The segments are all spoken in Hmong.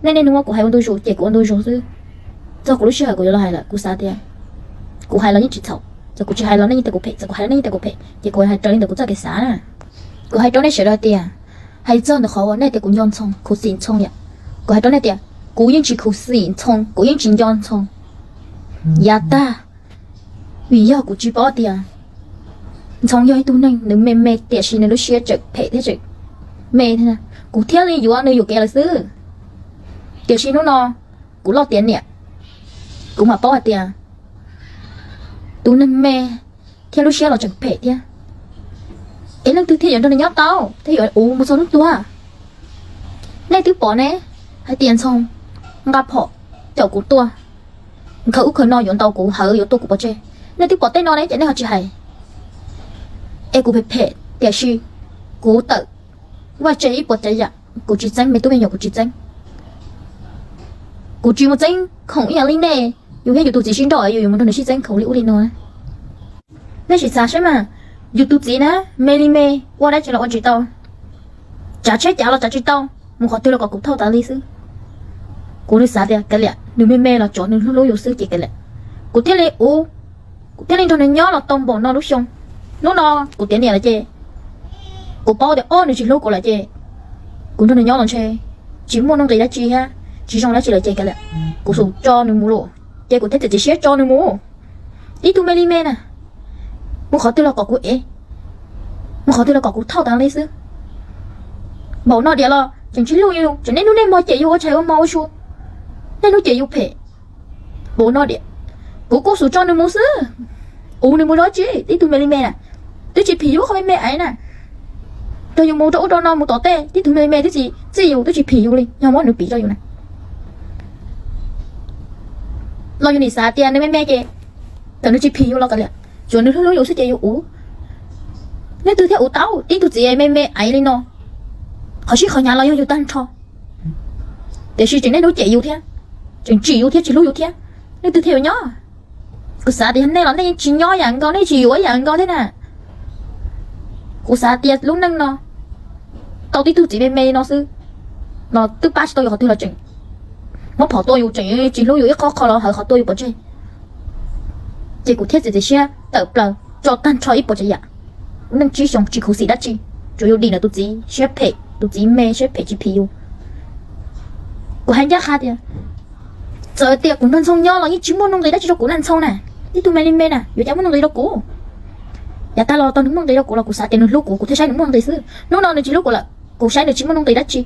Nej niaj hnub muab kuv hais ua ntu zus ces kuv ua ntu zus xwb. Txog kuv lub sij hawm kuv yuav los hais lawm, kuv xav tias kuv hais los yeej tsis txhaum, txawm kuv tsis hais los nej yeej tias kuv phem, txawm kuv hais los nej yeej tias kuv phem, ces kuv hais raws li ntawm kuv txoj kev xav na. Kuv hais rau nej sawv daws tias, hais txog ntawm qhov uas nej tias kuv nco Ntxhoo, khuv xim Ntxhoo yom, kuv hais rau nej tias kuv yeej tsis khuv xim Ntxhoo, kuv yeej tsis nco Ntxhoo. Yav tag, vim yog kuv tsis paub tias Ntxhoo yog ib tug neeg nws me me tiam sis nws lub siab tseem phem thiab tseem me thiab, kuv thiaj li yuav nws yuam kev lawm xwb. Tiam sis hnub no kuv loj tiav niam, kuv mam paub hais tias tus neeg me thiab lub siab los tseem phem thiab. Es leej twg thiaj yuav nrog nws nyob tau, thiaj yuav ua mus txog hnub tuag? Nej twb pom ne, hais tias Ntxhoo nqa phom caum kuv tuaj, khaws ub khaws no yuav ntaus kuv, hawv yuav tua kuv pov tseg. Nej twb pom tej no ne ces nej ho tsis hais. Es kuv phem phem tiam sis kuv tawm vaj tse ib puas tsav yam, kuv tsis txeeb me tub me nyuam, kuv tsis txeeb. Kuv tsis mus txeeb khoom ib yam li nej, yus thiab yus tus txiv sib nrauj yus yuav mus nrog nws sib txeeb khoom li ub li no. Nej sim xav saib mas, yus tus txiv na, me li me, ua dab tsi los ua tsis tau, tsav tsheb cav los tsav tsis tau, mus qhov twg los kom kuv thauj tas li xwb. Kuv li xav tias kav liam, nws me me los tsuav nws hlub hlub yus xwb ces kav liam. Kuv thiaj li ua, kuv thiaj li nrog nws nyob los tau npaum no lub xyoo. Hnub no kuv tiav niam lawm ces kuv paub tias ob nws tsis hlub kuv lawm ces kuv nrog nws nyob los ntshe tsis muaj nuj nqis dab tsi thiab tsis zoo dab tsi lawm ces kav liam, kuv xum tso nws mus lawm. Ces kuv thiaj txiav txim siab tso nws mus. Ib tug me li me na, mus qhov twg los kom kuv ev, mus qhov twg los kom kuv thauj tas li xwb. Npaum no diam los tseem tsis hlub yus, tseem niaj hnub niaj hmo cem yus ua tshais ua hmo ua su, niaj hnub cem yus phem. Npaum no diam, kuv kuj xum tso nws mus xwb. Ua nws mus zov tsi, ib tug me li me na, twb tsis phim yus qhov me me ais na. Nrog yus mus rau ub rau no mus tom tej, tib tug me me twb tsis txij yus, twb tsis phim yus li, yog muab nws piv rau yus na. Los yus nim xav tias nws me me ces txawm nws tsis phim yus los kav liam, tsuav nws hlub hlub yus xwb ces yus ua. Leej twg thiaj ua tau, tib tug txiv me me ais li no, qhov sib qhov hnyav los yog yus tag nrho, tiam sis tseem niaj hnub cem yus thiab, tseem tsim yus thiab tsis hlub yus thiab, leej twg thiaj yuav nyob? Kuv xav tias yog nej los nej yeej tsis nyob yam nkaus, nej tsis yuav yam nkaus thiab na. Kuv xav tias lub neej no tau tib tug txiv me me no xwb los twb pab tsis tau yus qhov twg los tseem muab phom tua yus, tseem tsis hlub yus ib qho qho los hawv qhov tua yus pov tseg. Ces kuv thiaj txiav txim siab tawm plaws tso tag nrho ib puas tsav yam. Lub neej tsib xyoo tsis khuv xim dab tsi, tsuas yus dim ntawm tus txiv siab phem, tus txiv me siab phem tsis phim yus. Kuv hais ncaj qha tias txawm tias kuv nrog Ntxhoo nyob los yeej tsis muaj nuj nqis dab tsi rau kuv na Ntxhoo na. Tib tug me li me na yuav cas muaj nuj nqis rau kuv? Yav tag los tau nws muaj nuj nqis rau kuv los kuv xav tias nws hlub kuv, kuv thiaj saib nws muaj nuj nqis xwb. Hnub no nws tsis hlub kuv lawm, kuv saib nws tsis muaj nuj nqis dab tsi.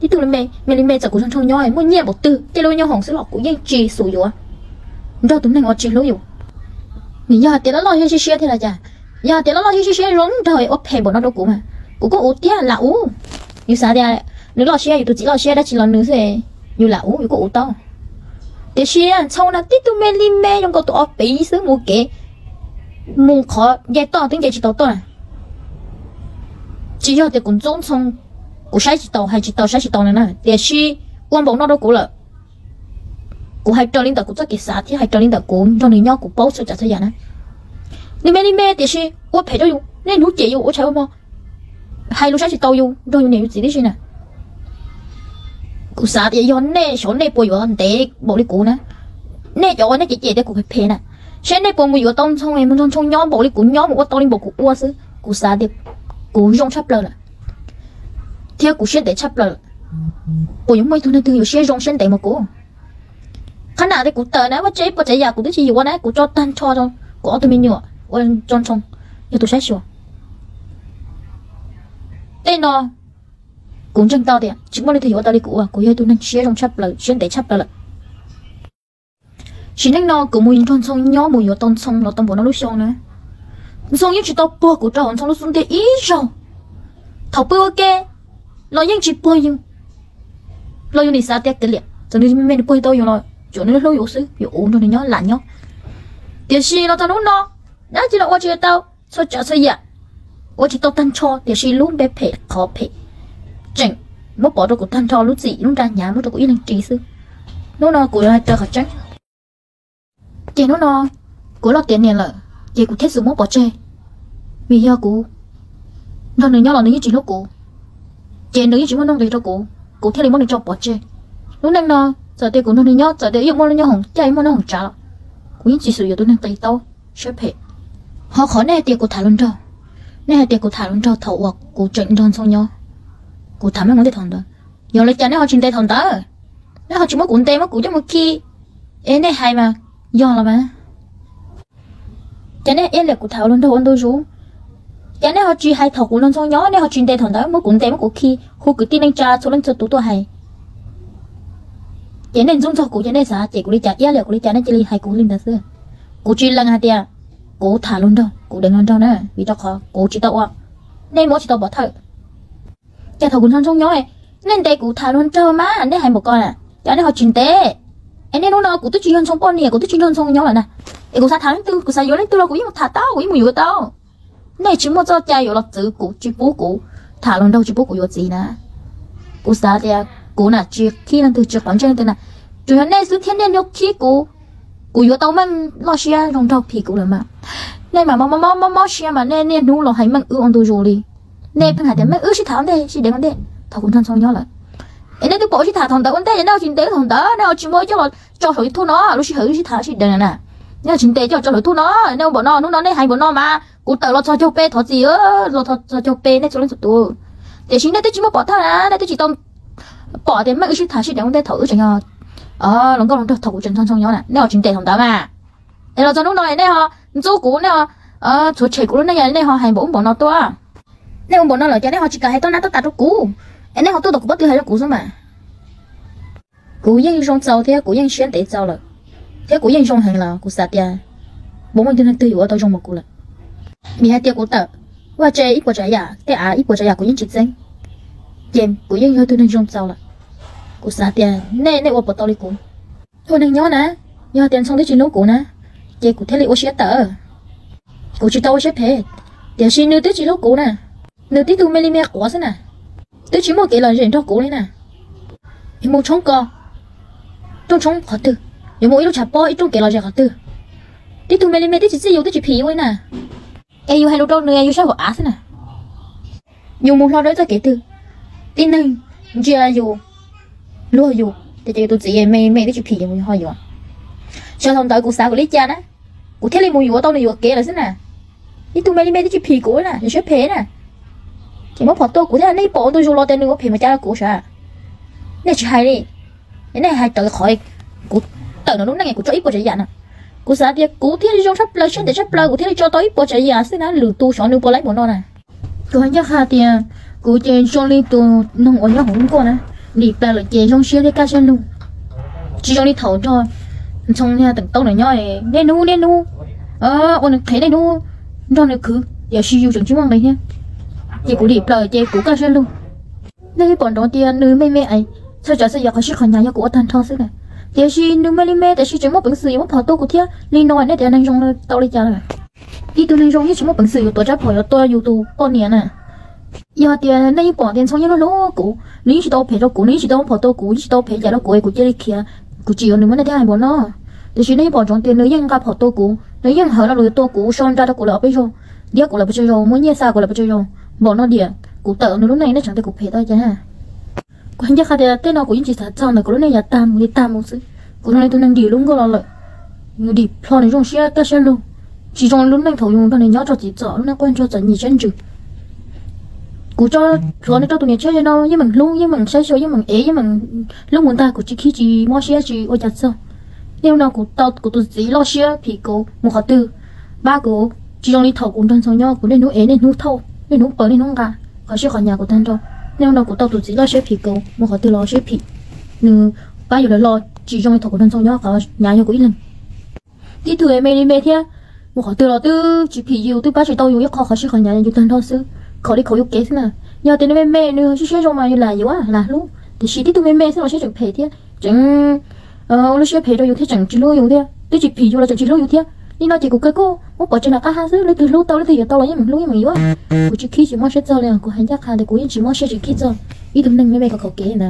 Tib tug me, me li me txawm kuv nrog Ntxhoo nyob muaj nyiaj npaum twg, tej lub nyuag hoom xwb los kuv yeej tsis xum yuav nrog tus neeg uas tsis hlub yus. Nws yog hais tias loj loj siab siab thiab los cas? Yog hais tias loj loj siab siab zoo nraug ua phem npaum no rau kuv mas kuv kuj ua tiag lam ua. Yus xav tias nws loj siab, yus tus txiv loj siab dab tsi los nws xwb, yus lam ua yus kuj ua tau. Tiam sis Ntxhoo na tib tug me li me zoo nkaus tus ob peb xwb mus kev, mus qhov nce toj twb nce tsis tau toj na. Tsis yog tias kuv ntxub Ntxhoo, kuv saib tsis taus hais tsis tau saib tsis taus no na, tiam sis ua npaum no rau kuv lawm. Kuv hais raws li ntawm kuv txoj kev xav thiab hais raws li ntawm kuv nrog nws nyob kuv paub txhua tsav txhua yam na. Nws me li me tiam sis ua phem rau yus, niaj hnub cem yus ua tshais ua hmo, hais lus saib tsis taus yus, nrog yus niam yus txiv tib si na. Kuv xav tias yog nej xyov nej puas yuav ntev npaum li kuv na. Nej cov uas nej cem cem tias kuv phem phem na, seb nej puas mus yuav tau Ntxhoo es mus nrog Ntxhoo nyob npaum li kuv nyob, mus ua tau li npaum kuv ua xwb. Kuv xav tias kuv zoo tshaj plaws lawm, thiab kuv siab ntev tshaj plaws lawm. Puas yuav muaj ib tug neeg twg yuav siab zoo siab ntev mas kuv? Qhab nam tias kuv tawm na, vaj tse ib puas tsav yam kuv twb tsis yuav na, kuv tso tag nrho rau kuv ob tug me nyuam ua tso Ntxhoo yog tus saib xyuas. Tej no kuv ntseeg tau tias tsis muaj leej twg yuav ua tau li kuv ua, kuv yog ib tug neeg siab zoo tshaj plaws, siab ntev tshaj plaws lawm. Sim neej no kuv mus nrog Ntxhoo nyob mus yuav tau Ntxhoo los tau npaum no lub xyoo na, Ntxhoo yeej tsis tau puag kuv rau hauv Ntxhoo lub xub ntiag ib zaug. Thaum pw ua ke los yeej tsis puag yus, los yus nim xav tias kav liam, txawm nws me me nws puag tau yus los tsuav nws hlub yus xwb, yus ua nrog nws nyob lam nyob. Tiam sis los txog hnub no, dab tsi los ua tsis tau, txhua tsav txhua yam ua tsis tau tag nrho, tiam sis lub npe phem qhov phem tseem muab pov rau kuv tag nrho, lub txim lub nra hnyav muab rau kuv ib leeg ris xwb. Hnub no kuv yuav hais raws qhov tseeb. Ces hnub no kuv loj tiav niam lawm, ces kuv thiaj xum muab pov tseg. Vim yog kuv nrog nws nyob los nws yeej tsis hlub kuv, ces nws yeej tsis muaj nuj nqis rau kuv, kuv thiaj li muab nws tso pov tseg. Lub neej no, txawm tias kuv nrog nws nyob, txawm tias yeej muaj lub nyob hoom caj, yeej muaj nyob hoom tsav los, kuv yeej tsis xav yuav tus neeg qis tau siab phem. Ho qhov nej hais tias kuv tham hluas nraug, nej hais tias kuv tham hluas nraug thaum uas kuv tseem nrog Ntxhoo nyob, kuv tham meej ua ntej thaum ntawd, yog li cas nej ho tsis ntes thaum ntawd? Nej ho tsis muab kuv ntes, muab kuv coj mus khi, es nej hais mas yog los mas. Cas nej iab liam kuv tham hluas nraug ua ntu zus? Cas nej ho tsis hais thaum kuv nrog Ntxhoo nyob, nej ho tsis ntes thaum ntawd, muab kuv ntes muab kuv khi, hu kwv tij neej tsa txhua leej txhua tus tuaj hais? Ces nej ntxub ntxog kuv, ces nej xav cem kuv li cas, iab liam kuv li cas nej cia li hais kuv li ntawd xwb. Kuv tsis lees hais tias kuv tham hluas nraug, kuv deev hluas nraug na, vim rau qhov kuv tsis tau ua, nej muab tsis tau pov thawj. Cas thaum kuv nrog Ntxhoo nyob, nej ntes kuv tham hluas nraug mas nej hais npaum ko na, cas nej ho tsis ntes? Es niaj hnub no kuv twb tsis yog Ntxhoo poj niam, kuv twb tsis nrog Ntxhoo nyob lawm na, es kuv xav tham leej twg, kuv xav yuav leej twg los kuv yeej mus tham tau, kuv yeej mus yuav tau. Nej tsis muaj txoj cai yuav los txwv kuv, tsis pub kuv tham hluas nraug, tsis pub kuv yuav txiv na. Kuv xav tias kuv na tsis khib leej twg, tsis quav ntsej leej twg na, tsuas yog nej xwb thiab nej nyob khib kuv. Kuv yuav tau meej loj siab zoo nraug phim kuv lawm mas. Nej mas mob mob mob siab mas nej niaj hnub los hais meej wb ua ntu zus li. Nej pheej hais tias meej wb sib tham ua ntej, sib deev ua ntej thaum kuv nrog Ntxhoo nyob lawm. Es nej twb pom wb sib tham thaum ntawd ua ntej, nej ho tsis ntes wb thaum ntawd, nej ho tsis muab coj los tso saum YouTube no, lub sij hawm wb sib tham sib deev na, nej ho tsis ntes coj los tso saum YouTube no. Nej ua npaum no, hnub no nej hais npaum no mas kuv tawm los txog caug pe thov txim, los txog caug pe nej txhua leej txhua tus. Tiam sis nej twb tsis muaj pov thawj na, nej twb tsis tau pom tias meej wb sib tham sib deev ua ntej thaum wb tseem yog hluas nkauj hluas nraug, thaum kuv tseem nrog Ntxhoo nyob na, nej ho tsis ntes thaum ntawd mas. Es los txog hnub no nej ho ntxub kuv, nej ho txhuav tshem kuv lub neej, nej ho hais npaum ub npaum no tuaj. Nej ua npaum no lawm cas nej ho tsis kam hais tau nab tau tas rau kuv, es nej ho tuaj tom kuv pob tw hais rau kuv xwb mas. Kuv yeej zoo txaus thiab kuv yeej siab ntev txaus lawm, thiab kuv yeej zoo heev los kuv xav tias puas muaj ib tug neeg twg yuav ua tau zoo mus kuv lawm. Vim hais tias kuv tawm vaj tse ib puas tsav yam, tej av ib puas tsav yam kuv yeej tsis txeeb, ces kuv yeej yog tug neeg zoo txaus lawm. Kuv xav tias nej, nej ua puas tau li kuv. Ua neeg nyob na, yog tias Ntxhoo twb tsis hlub kuv na, ces kuv thiaj li ua siab tawm. Kuv tsis tau ua siab phem, tiam sis nws twb tsis hlub kuv na. Nws tib tug me li me quav xwb na, twb tsis muaj kev lom zem nrog kuv li na. Yuav mus tshoob ko, rooj tshoob qhov twg, yuav mus ib lub tshav pob ib rooj kev lom zem qhov twg, tib tug me li me twb tsis txij yus twb tsis phim yus li na. Es yus hais lus rau nws yus saib hauv av xwb na. Yus mus hlo rau ib txoj kev twg, tib neeg ntsia yus, luag yus, ces yus tus txiv me me twb tsis phim yus ho yuav. Xyov thaum ntawd kuv xav kuv li cas na, kuv thiaj li mus yuav tau nws yuam kev lawm xwb na. Ib tug me li me twb tsis phim kuv na, yus siab phem na. Ces muab phom tua kuv thiab, nej pom ua ntu zus los tias nws ua phem mas cas kuv sav. Nej tsis hais li, nej hais raws qhov kuv tawm nws lub neej kuv tso ib puas tsav yam na. Kuv xav tias kuv thiaj li zoo tshaj plaws, siab ntev tshaj plaws, kuv thiaj li tso tau ib puas tsav yam xwb na, lwm tus xyov nws puas laib npaum no na. Kuv hais ncaj qha tias kuv ces zoo li tus noog uas nyob hauv lub nkuaj na, dim plaws lawm ces zoo siab thiab kaj siab lug. Tsis zoo li thaum nrog Ntxhoo niag teem taub nws nyob, niaj hnub niaj hnub ua nws qhev, niaj hnub nrog nws khwv, tiam sis yus tseem tsis muaj nqis thiab. Ces kuv dim plaws ces kuv kaj siab lug. Nej yeej pom nrov tias nws me me es txhua tsav txhua yam qhov sib qhov hnyav yog kuv ua tag nrho xwb na. Tiam sis nws me li me tiam sis tseem muaj peev xwm yuav muab phom tua kuv thiab. Li no nej tias neeg zoo tau li cas lawm? Ib tug neeg zoo yeej tsis muaj peev xwm yuav tuav rab phom yuav tua yus tus poj niam na. Yog tias nej yeej pom tias Ntxhoo yeej hlub hlub kuv, nws yeej tsis tau phem rau kuv, nws yeej tsis tau phom tua kuv, yeej tsis tau phem yam rau kuv es kuv cia li khiav, kuv tsis yuav nws muaj neej thiab hais npaum no. Tiam sis nej yeej pom ntsoov tias nws yeej nqa phom tua kuv, nws yeej hawv lo lus tua kuv, so nra rau kuv lawm peb zaug, diab kuv lawm peb zaug, muab nyiaj xa kuv lawm peb zaug. Npaum no diam kuv tawm nws lub neej nej tseem tias kuv phem tau cas? Kuv hais ncaj qha tias tej no kuv yeej tsis xav txog ntawm kuv lub neej, yav tag mus li tag mus xwb. Kuv zoo li tus neeg dim lub nkuaj los lawm, nws dim plho nws zoo siab kaj siab lug, tsis zoo lub neej thaum yus nrog nws nyob txog txim txom, lub neej quaj ntsuag txom nyem siab ntsws. Kuv tso plhuav nws rau tus niam tshiab no yeej meem hlub, yeej meem saib xyuas, yeej meem ev, yeej meem hlub mus ntag, kuv tsis khib tsis mob siab tsis ua cas txog. Niaj hnub no kuv tau kuv tus txiv loj siab phim kuv mus qhov twg, pab kuv tsis zoo li thaum kuv nrog Ntxhoo nyob, kuv niaj hnub ev niaj hnub thauj, niaj hnub paws niaj hnub nqa, qhov sib qhov hnyav kuv tag nrho. Niaj hnub no kuv tau tus txiv loj siab phim kuv mus qhov twg los siab phim, nws pab yus lawm los tsis zoo li thaum kuv nrog Ntxhoo nyob, qhov hnyav yog kuv ib leeg. Tib tug me li me thiab, mus qhov twg los twb tsis phim yus, twb pab tsis tau yus ib qho, qhov sib qhov hnyav yus tag nrho xwb, khaum li khaum yus kev xwb na. Yog tias nws me me nws siab siab zoo mas yus lam yuav lam hlub, tiam sis tib tug me me xwb los siab tseem phem thiab tseem ua lub siab phem rau yus thiab tseem tsis hlub yus thiab, twb tsis phim yus los tseem tsis hlub yus thiab. Li no ces kuv kawg kuj muab pov tseg nram qab hab xwb, leej twg hlub tau leej twg yuav tau los yeej meem hlub yeej meem yuav. Kuv tsis khib tsis mob siab txog li, kuv hais ncaj qha tias kuv yeej tsis mob siab tsis khib txog ib tug neeg me me khaum khaum kev na.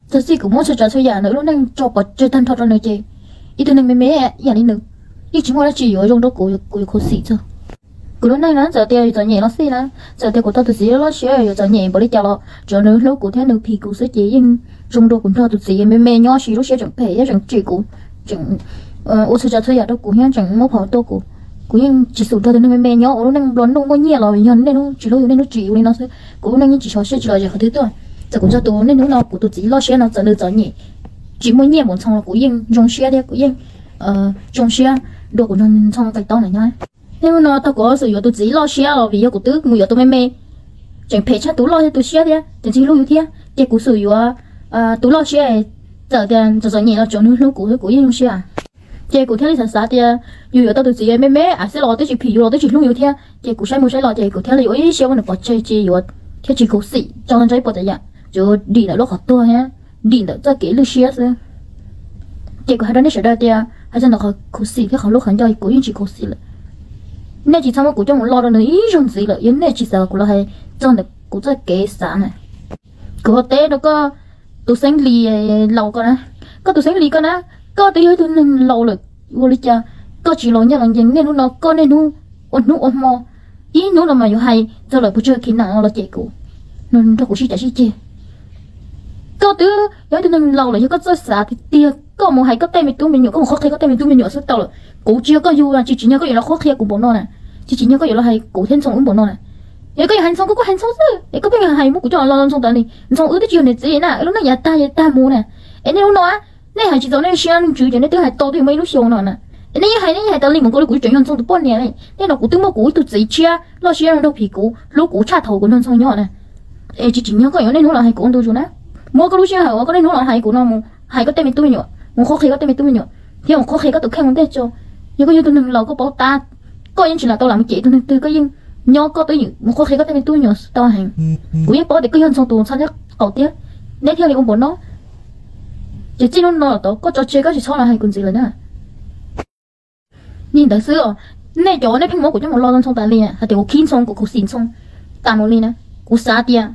Txog txij kuv muab txhua tsav txhua yam ntawm lub neej tso pov tseg tag nrho rau nws ces ib tug neeg me me ib yam li nws yeej tsis muaj dab tsi yuav zoo rau kuv, kuv yuav khuv xim txog. Kuv lub neej na, txawm tias yuav txom nyem los xij na, txawm tias kuv tau tus txiv loj siab yuav txom nyem npaum li cas los tsuav nws hlub kuv thiab nws phim kuv xwb ces yeej zoo dua kuv nrog tus txiv me me nyob, sis lub siab tseem phem thiab tseem tsim kuv, tseem ua txhua tsav txhua yam rau kuv thiab tseem muab phom tua kuv. Kuv yeej tsis xav nrog tus neeg me me nyob ua lub neej nplua nuj muaj nyiaj los yog niaj hnub tsis hlub yus niaj hnub tsim yus li no xwb. Kuv lub neej yeej tsis xyov siab tsis los zem qhov twg tuaj. Txawm kuv nrog tus niaj hnub no kuv tus txiv loj siab no txawm nws txom nyem, tsis muaj nyiaj npaum Ntxhoo los kuv yeej zoo siab thiab kuv yeej zoo siab dua kuv nrog Ntxhoo tau nyob. Niaj hnub no tau kuv xum yuav tus txiv loj siab los vim yog kuv twb mus yuav tus me me, tseem phem tshaj tus loj thiab tus siab thiab tseem tsis hlub yus thiab, ces kuv xum yuav tus loj siab, txawm tias txom txom nyem los tsuav nws hlub kuv kuv yeej zoo siab. Ces kuv thiaj li xav xav tias yus yuav tau tus txiv me me av xwb los twb tsis phim yus los twb tsis hlub yus thiab, ces kuv saib mus saib los ces kuv thiaj li ua ib siab muab nws pov tseg tsis yuav thiab tsis khuv xim tso ntsoov ib puas tsav yam, tsuas dim ntawm lub qhov tuag thiab dim ntawm txoj kev lwj siab xwb. Ces kuv hais rau nej sawv daws tias hais txog ntawm qhov khuv xim thiab qhov hlub qhov nco kuv yeej tsis khuv xim lawm. Nej tsis txhob muab kuv coj mus lo rau nws ib zaug ntxiv lawm, yog nej tsis xav kuv los hais txog ntawm kuv txoj kev xav na. Kuv ho teb rau koj tus Xeeb Lis laus ko na, koj tus Xeeb Lis ko na, koj twb yog ib tug neeg laus lawm, ua li cas koj tsis los nyob los ncees niaj hnub no koj niaj hnub ua hnub ua hmo, ib hnub no mas yuav hais txog lawm puas tsawg khi na los cem kuv, nrog kuv sib cav sib ceg. Koj twb yog ib tug neeg laus lawm, yog koj txawj xav tiag tiag koj mus hais koj tej me tub me nyuam, koj mus qhuab qhia koj tej me tub me nyuam xwb tau lawm. Kuv tsis yog koj yug, tsis tsim nyog koj yuav los qhuab qhia kuv npaum no na, tsis tsim nyog koj yuav los hais kuv thiab Ntxhoo wb npaum no na. Yog koj yuav hais Ntxhoo koj kuj hais Ntxhoo xwb, es koj pheej hais muab kuv coj los lo Ntxhoo tas li. Ntxhoo wb twb tsis yog niam txiv na, wb lub neej yav tag yav tag mus na. Es niaj hnub no nej hais tsis txaus nej siab ntsws ces nej twb hais tau twb yuav muaj ib lub xyoo no na. Es nej yeej hais nej yeej hais tas li mus nkaus li kuv tseem yog Ntxhoo tus poj niam li. Nej no kuv twb muab kuv ib tug txiv tshiab loj siab zoo nraug phim kuv, hlub kuv tshaj thaum kuv nrog Ntxhoo nyob na. Es tsis tsim nyog koj yuav niaj hnub los hais kuv ua ntu zus na. Muab koj lub sij hawm uas koj niaj hnub los hais kuv no mus hais koj tej me tub me nyuam, mus qhuab qhia koj tej me tub me nyuam, thiab mus qhuab qhia koj tus kheej ua ntej tso. Yog koj yog tus neeg laus koj paub tab, koj yeej tsis lam tau lam mus cem tus neeg twg, koj yeej nyob koj twj ywm mus qhuab qhia koj tej me tub me nyuam tau heev. Kuv yeej paub tias koj yog Ntxhoo tus ntxhais thiab qaum tiag, neb thiaj li ua npaum no. Ces txij hnub no los tod koj tso tseg, koj tsis txhob los hais kuv ntxiv lawm na. Li ntawd xwb os, nej cov nej pheej muab kuv coj mus lo Ntxhoo tas li, hais tias kuv khib Ntxhoo, kuv khuv xim Ntxhoo tas mus li na. Kuv xav tias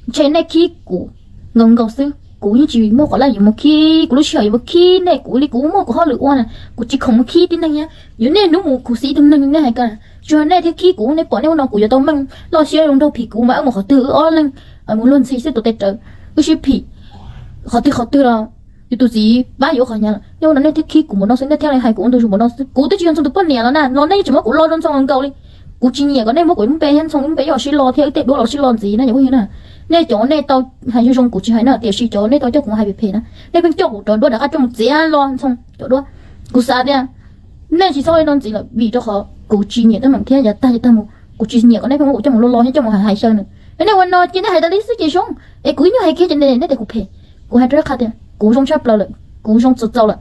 ntshe nej khib kuv nkaus nkaus xwb, kuv yeej tsis muaj qhov laj yuav mus khib, kuv lub sij hawm yuav mus khib nej, kuv li kuv muaj kuv hauj lwm ua na, kuv tsis khoom mus khib tib neeg thiab. Yog niaj hnub mus khuv xim tus neeg nej hais ko, tsuas nej thiaj khib kuv, nej pom niaj hnub no kuv yuav tau meej loj siab zoo nraug phim kuv mas wb mus qhov twg wb ob leeg mus luag ntxhi xwb tus teg rawv, wb sib phim qhov twg qhov twg los yus tus txiv pab yus qhov hnyav lawm. Niaj hnub no nej thiaj khib kuv npaum no xwb, nej thiaj li hais kuv ua ntu zus npaum no xwb. Kuv twb tsis yog Ntxhoo tus poj niam los na, los nej tseem muab kuv lo rau Ntxhoo nkaus li. Kuv tsis nyiam kom nej muab kuv ib lub npe thiab Ntxhoo ib lub npe yuav sib lo thiab wb tej duab los sib lo ntxiv na cov phooj ywg na. Nej cov nej tau hais zoo zoo kuv tsis hais na, tiam sis cov nej tau coj kuv hais phem phem na, nej pheej coj kuv cov duab rov qab coj mus txiav lo Ntxhoo cov duab. Kuv xav tias nej tsis txhob li no ntxiv lawm, vim rau qhov kuv tsis nyiam teeb meem thiab yav tag yav tag mus kuv tsis nyiam kom nej pheej muab kuv coj mus lo lo thiab coj mus hais hais xyaw nws. Es nej ua no cia nej hais tas li xwb ces zoo, es kuv ib nyuag hais kiag ces nej tias kuv phem. Kuv hais rau nej qhia tias kuv zoo tshaj plaws lawm, kuv zoo txaus txaus lawm.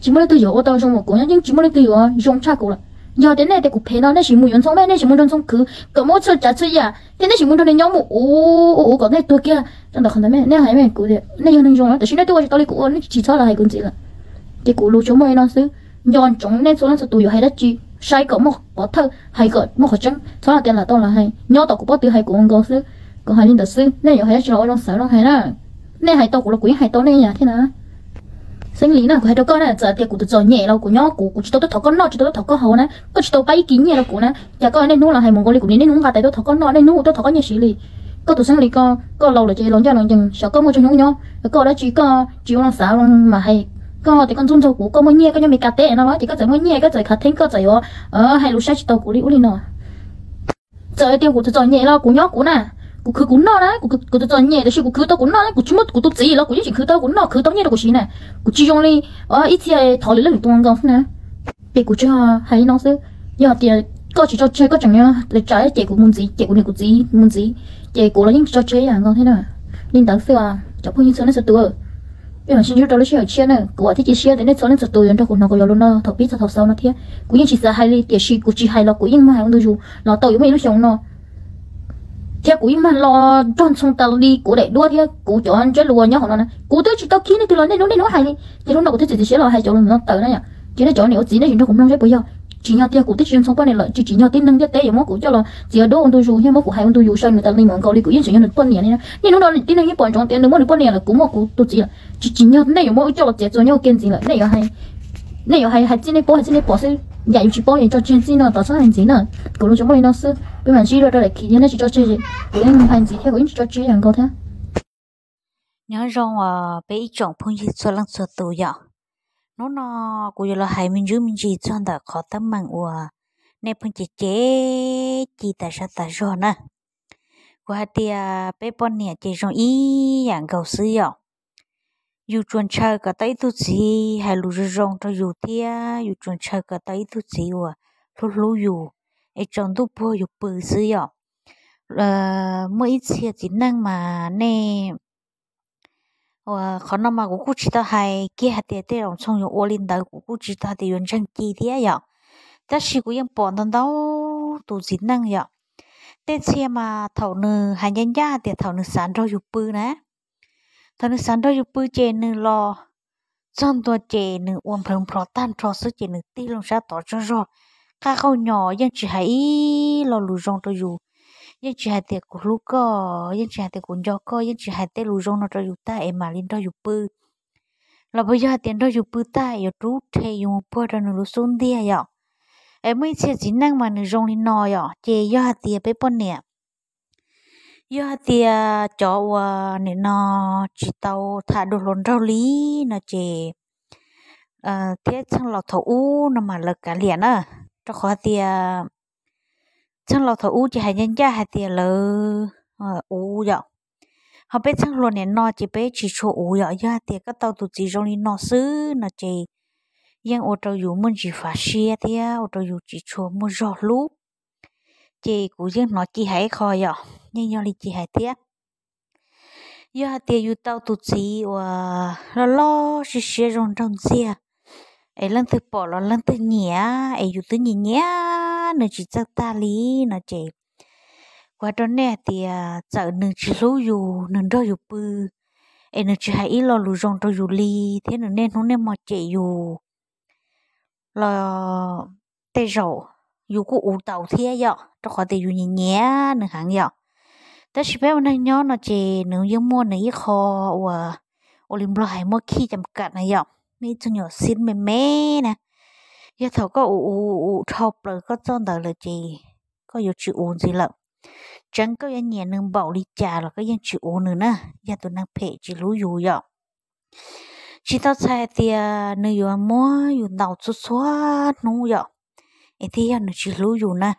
Tsis muaj leej twg yuav ua tau zoo ua kuv nyob, yeej tsis muaj leej twg yuav zoo tshaj kuv lawm. Yog tias nej tias kuv phem no nej sim mus yuav Ntxhoo, nej sim mus nrog Ntxhoo khwv kom muaj txhua tsav txhua yam thiab nej sim mus nrog nws nyob mus ua ua ua kom nej tuag kiag rau ntawm qhov ntawd. Nej hais kuv tias nej yog neeg zoo, tab sis nej twb ua tsis tau li kuv ua, nej tsis txhob los hais kuv ntxiv lawm. Ces kuv lus tsuas muaj li no xwb. Nco ntsoov nej txhua leej txhua tus yuav hais dab tsi, saib kom muaj pov thawj, hais kom muaj qhov tseeb, txhob hais tias lam tau los hais nyob tom kuv pob tw hais kuv ua nkaus xwb. Kuv hais li ntawd xwb, nej yuav hais dab tsi los ua zoo xav zoo hais na. Nej hais tau kuv los kuv yeej hais tau nej yam thiab na. Xeeb Lis na, kuv hais rau koj na, txawm tias kuv tus txom nyem los kuv nyob kuv, kuv tsis tau tuaj thov koj noj, tsis tau tuaj thov koj haus na, koj tsis tau pab ib kis nyiaj rau kuv na, cas koj niaj hnub los hais mus nkaus li kuv niaj hnub nqa tais tuaj thov koj noj, niaj hnub tuaj thov koj nyiaj siv li. Koj tus Xeeb Lis ko, koj laus lawm ces los ncaj los ncees, xyov koj muaj tsoom nyuj nyob, koj dab tsi koj tsis ua zoo xav los mas hais. Koj tias koj ntxub ntxaug kuv, koj muaj nyiaj koj nyob Mes Kas teb no los ces koj txawm muaj nyiaj, koj txawm khav theeb, koj txawm yuav hais lus saib tsis tau kuv li ub li no. Txawm tias kuv tus txom nyem los kuv nyob kuv na, kuv khwv kuv noj na, kuv tus txom nyem tab sis kuv khwv tau kuv noj na, kuv tsis muaj kuv tus txiv los kuv yeej tseem khwv tau kuv noj, khwv tau nyiaj rau kuv siv na. Kuv tsis zoo li ib txhia thov lwm leej lwm tus nkaus xwb na. Ces kuv tsuas hais li no xwb. Yog tias koj tsis tso tseg, koj tseem yuav tsam cem kuv mus ntxiv, cem kuv niam kuv txiv mus ntxiv, ces kuv los yeej tsis tso tseg ib yam nkaus thiab na. Li ntawd xwb os cov phooj ywg txhua leej txhua tus. Peb mam sib ntsib rau lub sij hawm tshiab na, kuv vam thiab cia siab tias nej txhua leej txhua tus yuav nrog kuv hnov kuv cov lus no thaum pib txog thaum xaus no thiab. Kuv yeej tsis xav hais li, tiam sis kuv tsis hais los kuv yeej mag hais ua ntu zus los tau yuav muaj ib lub xyoo no. Thiab kuv yeej mag los nrog Ntxhoo tas li, kuv daim duab thiab kuv cov ntsiab lus nyob hauv no na, kuv twb tsis tau khib leej twg los niaj hnub niaj hnub hais li. Ces hnub no kuv thiaj txiav txim siab los hais cov lus no tawm na yom. Ces nej cov niam ua txiv nej sim nrog kuv mloog saib puas yog. Tsim nyog tias kuv twb tsis yog Ntxhoo poj niam lawm, tsis tsim nyog tib neeg ntiaj teb yuav muab kuv coj los txiav duab ua ntu zus thiab muab kuv hais ua ntu zus saw nws tas li mus nkaus li kuv yeej tseem yog nws poj niam li na. Niaj hnub no tib neeg yeej pom ntsoov tias nws muaj nws poj niam lawm, kuv muaj kuv tus txiv lawm, tsis tsim nyog nej yuav muab wb coj los txiav txuas nyob ua ke ntxiv lawm. Nej yuav hais, nej yuav hais hais txij nej paub hais txij nej pom xwb, yam yus tsis paub yus tso tseg txij no tod txhob hais ntxiv na. Kuv lus tsuas muaj li no xwb, peb mam sib ntsib rau daim khiv thiab, nej tsis tso tseg, kuv yeej hais ntxiv thiab kuv yeej tsis tso tseg yam nkaus thiab. Nyob zoo uas peb ib tsoom phooj ywg txhua leej txhua tus yom. Hnub no kuv yuav los hais me ntsis me ntsis txog ntawm qhov teeb meem uas nej pheej cem cem ci tas zaj tas zog na. Kuv hais tias peb poj niam ces zoo ib yam nkaus xwb yom. Yus tsuas ntshaw kom tau ib tug txiv hais lus zoo zoo rau yus thiab yus tsuas ntshaw kom tau ib tug txiv uas hlub hlub yus, es tsaus ntuj puag yus pw xwb yom. Muaj ib txhia txiv neej mas nej, qhov no mas kuv kuj tsis tau hais kiag hais tias tej zaum txhooj yuav ua li ntawd, kuv kuj tsis tau hais tias yuav ntseeg ci thiab yom. Tab sis kuv yeej pom ntau ntau tus txiv neej yom. Tej txhia mas thaum nws hais ncaj ncaj tias thaum nws xav nrog yus pw na, thaum nws xav nrog yus pw ces nws los txog ntua ces nws ua nplhawv nplho tag nrho xwb ces nws tig loo sab tod tsaug zog, qaj qaug nyos, yeej tsis hais ib lo lus zoo rau yus. Yeej tsis hais tias kuv hlub koj, yeej tsis hais tias kuv nco koj, yeej tsis hais tej lus zoo no rau yus tag es mam li nrog yus pw. Los puas yog hais tias nrog yus pw tag es yuav rub rhe yus mus puag rau nws lub xub ntiag yom. Es muaj ib txhia txiv neej mas nws zoo li no yom, ces yog hais tias peb poj niam, yog hais tias cov uas nim no tsis tau tham dua hluas nraug li no ces thiab txheej laus thaum ub no mas lawv kav liam na, rau qhov tias txheej laus thaum ub ces hais ncaj ncaj hais tias lawv uv yom. Ho peb txheej hluas nim no ces peb tsis tshua uv yom. Yog hais tias koj tau tus txiv zoo li no xwb no ces yeej ua rau yus muaj ntsis fav siab thiab ua rau yus tsis tshua muaj zog hlub. Ces kuv yeej hnov ci hais ib qho yom, yeej yog li ci hais thiab. Yog hais tias yus tau tus txiv uas loj loj siab siab zoo nraug ntxiag, es leej twg pom los leej twg nyiam, es yus twb nyiam nyiam nws tsis txawj tag li no ces kuv hais rau nej hais tias txawm nws tsis hlub yus, nws nrog yus pw, es nws tsis hais ib lo lus zoo rau yus li, thiab nws niaj hnub niaj hmo cem yus los tej zaum yus kuj uv tau thiab yom, rau qhov tias yus nyiam nyiam nws heev yom. Tab sis peb ua neeg nyob no ces nws yeej muaj nws ib qho uas ua li Nplog hais muaj khij cam kam na yom, muaj ib txog nyuam xib me me na. Yog thaum koj uv uv uv dhau plaws koj txoj ntawd lawm ces koj yuav tsis uv ntxiv lawm. Tseev koj yuav nyiam nws npaum li cas los koj yeej tsis uv nws na, yog tus neeg phem tsis hlub yus yom. Tsis tau txhais hais tias nws yuav muab yus ntaus txhua txhua hnub yom, es thiaj yog nws tsis hlub yus na.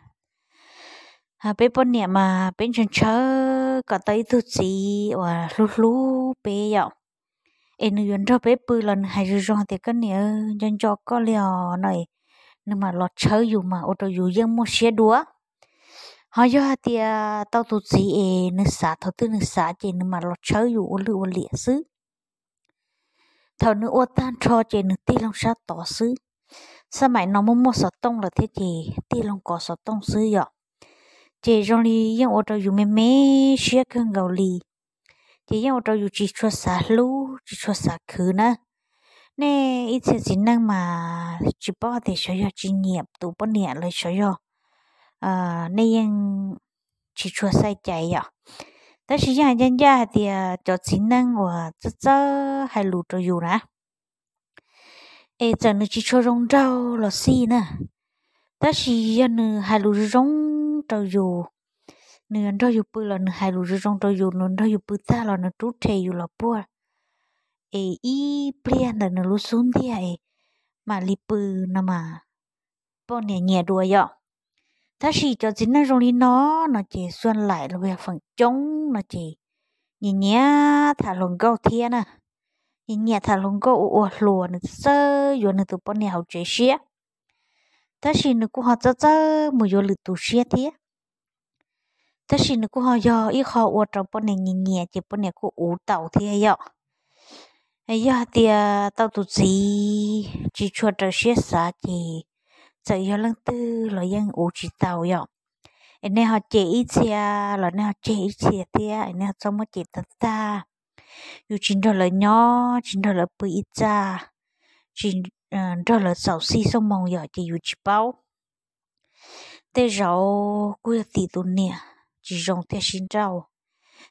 Peb poj niam mas peb ntshaw ntshaw kom tau ib tug txiv uas hlub hlub peb yom, es nws yuav nrog peb pw los nws hais zoo zoo tias koj niam, nco nco koj li os no, nws mam los tshawb yus mas ua rau yus yeej muaj siab dua. Ho yog hais tias tau tus txiv es nws xav thaum twg nws xav ces nws mam los tshawb yus ua lwj ua liam xwb. Thaum nws ua tag nrho ces nws tig loo sab tod xwb. Xab maim no muaj muaj xov tooj lawm thiab ces tig loo kov xov tooj xwb yom. Ces zoo li yeej ua rau yus me me siab kawg nkaus li. Ces yeej ua rau yus tsis tshua xav hlub tsis tshua xav khwv na. Nej ib txhia txiv neej mas tsis paub tias xyov yog tsis nyiam tus poj niam los xyov yog nej yeej tsis tshua xav cai yom. Tab sis yeej hais ncaj ncaj hais tias cov txiv neej uas txawj txawj hais lus rau yus na, es txawm nws tsis tshua zoo nraug los xij na, tab sis yog nws hais lus zoo zoo rau yus, nws yuav nrog yus pw los nws hais lus zoo zoo rau yus, nws nrog yus pw tag los nws rub rhe yus los puag, es ib pliag ntawm nws lub xub ntiag es mam li pw no mas poj niam nyiam dua yom. Tab sis cov txiv neej zoo li no no ces xuaj laim los yog feem coob no ces nyiam nyiam tham hluas nkauj thiab na. Nyiam nyiam tham hluas nkauj ua ua hluas, nws txawj yuav nws tus poj niam hauv tsev siab, tab sis nws kuj ho txawj txawj mus yuav lwm tus siab thiab. Tab sis nws kuj ho yog ib qho ua rau poj niam nyiam nyiam ces poj niam kuj uv tau thiab yom. Yog hais tias tau tus txiv tsis tshua raws siab xav ces txawm yog leej twg los yeej uv tsis tau yom. Es nej ho cem ib txhia los nej ho tseg ib txhia thiab, es nej ho txhob muab cem tag tag. Yus tsis nrog lawv nyob, tsis nrog lawv pw ib txaj, tsis nrog lawv xaus xij xuaj moo yom, ces yus tsis paub. Tej zaum kuj yog tim tus niam tsis zoo thiaj sib nrauj,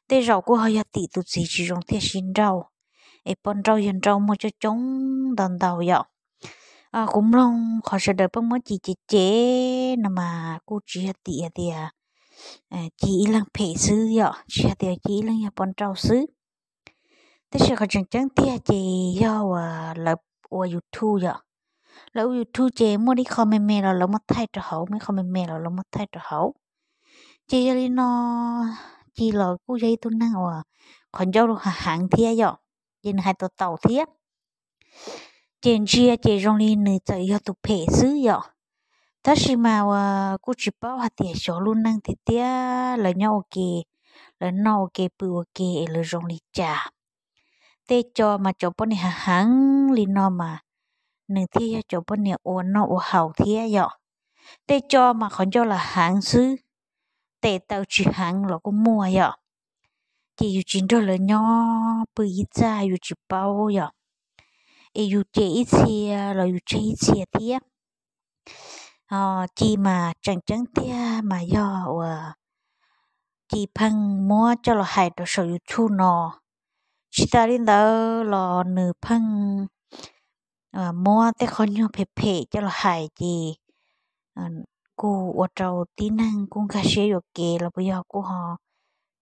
tej zaum kuj ho yog tim tus txiv tsis zoo thiaj sib nrauj. Es poj nrauj yawg nrauj muaj coob coob ntau ntau yom. Kuv mloog qhov sawv daws pheej muab ci cem cem no mas kuj tsis yog tim hais tias ci ib leeg phem xwb yom, tsis yog tias ci ib leeg yog poj nrauj xwb. Tab sis qhov tseem ceeb tiag ces yog uas lawv ua YouTube yom. Lawv ua YouTube ces muaj ib qho me me los lawv muab thaij rau hauv, muaj ib qho me me los lawv muab thaij rau hauv. Ces yog li no, Ci los kuj yog ib tug neeg uas qhov ncauj heev heev thiab yom, ces nws hais tau tau thiab. Ces ntsia ces zoo li nws txawm yog tus phem xwb yom. Tab sis mas uas kuj tsis paub hais tias xyov lub neej tiag tiag lawv nyob ua ke, lawv noj ua ke pw ua ke es lawv zoo li cas. Tej co mas cov poj niam heev heev li no mas nws thiaj yog cov poj niam ua noj ua haus thiab yom. Tej co mas qhov ncauj lam heev xwb, tes taw tsis heev los kuj muaj yom. Ces yus tsis nrog lawv nyob pw ib txaj yus tsis paub yom. Es yus cem ib txhia los yus tseg ib txhia thiab. Ci mas tseem ceeb tiag mas yog uas Ci pheej muab coj los hais rau saum YouTube no. Tsis tas li ntawd los nws pheej muab tej qhov nyuag phem phem coj los hais ces kuj ua rau tib neeg kuj nkag siab yuam kev los puas yog kuj ho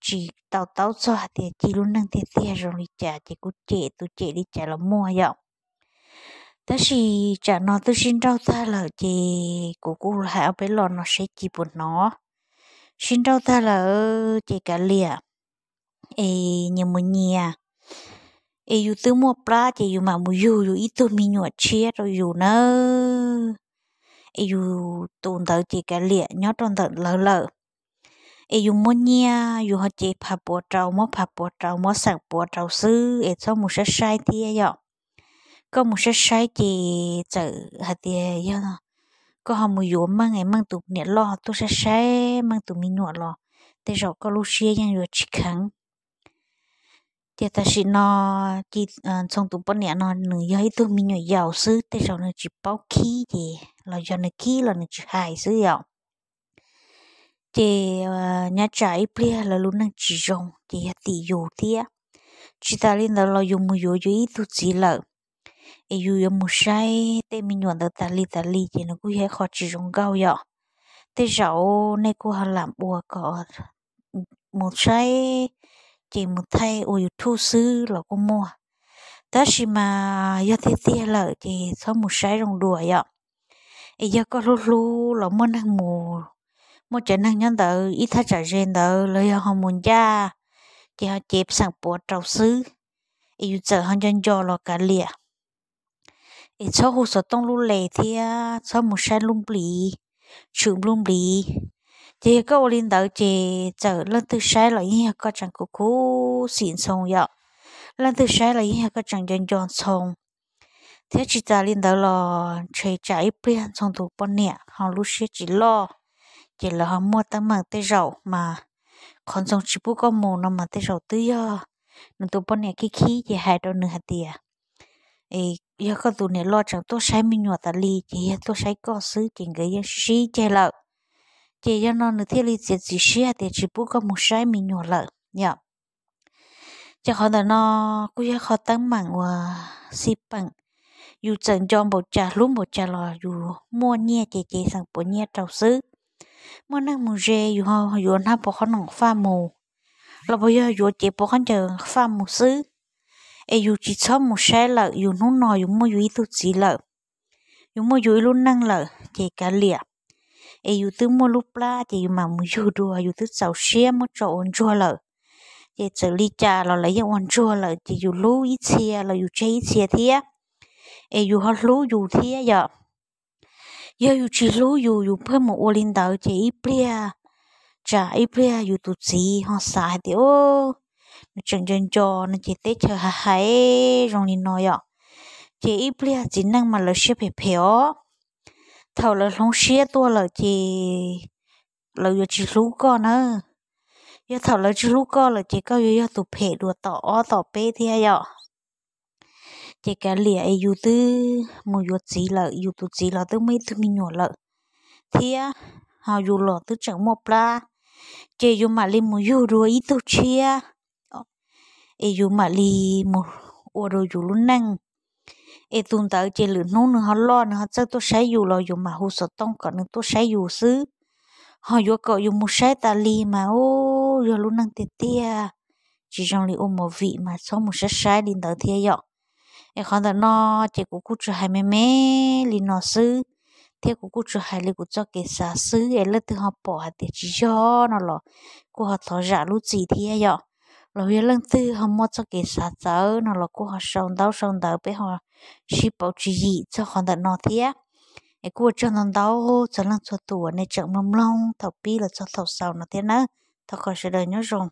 tsis tau taub txog hais tias Ci lub neej tiag tiag zoo li cas ces kuj cem tus cem li cas los muaj yom. Tab sis tsam no twb sib nrauj tag lawm ces kuv kuj hais ob peb los no seb Ci puas hnov. Sib nrauj tag lawm ces kav liam, es nyias mus nyias, es yus twb muaj plab ces yus mam mus yug yus ib tug me nyuam tshiab rau yus nawb. Es yus tus ntawd ces kav liam nyob rau ntawm lawv lawm. Es yus muaj nyiaj yus ho cev phav puav rau, muab phav puav rau, muab xeem puav rau xwb es txhob mus saib saib thiab yom. Koj mus saib saib ces txawm hais tias yog koj ho mus yuav Meej es Meej tus niam loj tuaj saib saib Meej tus me nyuam los tej zaum koj lub siab yeej yuav tsis kheev. Ces tam sim no Ci, Ntxhoo tus poj niam no nws yog ib tug me nyuam yaus xwb, tej zaum nws tsis paub khib ces los yog nws khib los nws tsis hais xwb yom. Ces nyob tsam ib pliag lawv lub neej tsis zoo ces yog tim yus thiab. Tsis tas li ntawd los yus mus yuav yus ib tug txiv lawm, es yus yuav mus saib tej me nyuam ntawd tas li tas li ces nws kuj yog ib qho tsis zoo nkauj yom. Tej zaum nej kuj ho lam ua kom mus saib ces mus thaij ua YouTube xwb los kuj muaj. Tab sis mas yog tiag tiag lawm ces txhob mus saib zoo dua yom. Es yog koj hlub hlub los muaj neeg mus, muaj cov neeg nyob ntawd ib thaj tsam ze ntawd los yog ho mus ncaj ces ho cev xeem puav rau xwb, es yus txawm ho nco nco los kav liam. Es txhob hu xov tooj lub les thiab txhob mus saib lub npliv, tshwm nplub npliv. Ces yog koj ua li ntawd ces txawm leej twg saib los yeej yog koj tseem khuv khuv xim Ntxhoo yom. Leej twg saib los yeej yog koj tseem nco nco Ntxhoo. Thiab tsis tas li ntawd los ntshe tsam ib pliag Ntxhoo tus poj niam ho lub siab tsis loj, ces lawv ho muaj teeb meem tej zaum mas qhov Ntxhoo tsis pub koj mus no mas tej zaum twb yog nws tus poj niam khib khib ces hais rau nws hais tias, es yog koj tus niam loj tseem tuaj saib me nyuam tas li ces yog tuaj saib koj xwb ces nkawd yeej sib ceg lawm. Ces yog no nws thiaj li txiav txim siab tias tsis pub koj mus saib me nyuam lawm yom. Ces qhov ntawm no kuj yog qhov teeb meem uas xij peem, yus txawm nco npaum cas hlub npaum cas los yus muaj nyiaj ces cev xeem puav nyiaj rau xwb. Muaj neeg mus ze yus ho yuav hnab puas qhob noom faj mus, los puas yog yuav cev puas qhob ncaws faj mus xwb. Es yus tsis txhob mus saib lawm, yus hnub no yus muaj yus ib tug txiv lawm, yus muaj yus ib lub neej lawm ces kav liam. Es yus twb muaj lub plab ces yus mam mus yug dua, yus twb txaus siab muab tso ua ntsuag lawm. Ces txawm li cas los lawv yeej ua ntsuag lawm ces yus hlub ib txhia los yus tseg ib txhia thiab, es yus ho hlub yus thiab yom. Yog yus tsis hlub yus, yus pheej mus ua li ntawd ces ib pliag, tsam ib pliag yus tus txiv ho xav hais tias, nws tseem nco nco no ces teb chaws hais hais zoo li no yom. Ces ib pliag txiv neej mas lawv siab phem phem os. Thaum lawv hloov siab tuaj lawm ces lawv yuav tsis hlub koj na. Yog thaum lawv tsis hlub koj lawm ces koj yuav yog tus phem dua tom ob tom peb thiab yom. Ces kav liam es yus twb mus yuav txiv lawm, yus tus txiv los twb muaj ib tug me nyuam lawm thiab, ho yus los twb tseem muaj plab, ces yus mam li mus yug dua ib tug tshiab, es yus mam li mus ua dua yus lub neej. Es tus ntawd ces lwm hnub nws ho loj nws ho txawj tuaj saib yus los yus mam hu xov tooj kom nws tuaj saib yus xwb. Ho yuav kom yus mus saib tas li mas ub, yog lub neej tiag tiag tsis zoo li ua movie mas txhob mus saib saib li ntawd thiab yom. Es qhov ntawm no ces kuv kuj tsuas hais me me li no xwb, thiab kuv kuj tsuas hais li kuv txoj kev xav xwb, es leej twg ho pom hais tias tsis yog no los kuj ho thov zam lub txim thiab yom. Los yog leej twg ho muaj txoj kev xav txawv no los kuj ho sau ntaub sau ntawv peb ho sib pauv tswv yim txog qhov ntawm no thiab. Es kuj ua tsaug ntau ntau txog leej txhua tus uas nej tseem mloog mloog thaum pib los txog thaum xaus no thiab nawb. Thov kom sawv daws nyob zoo.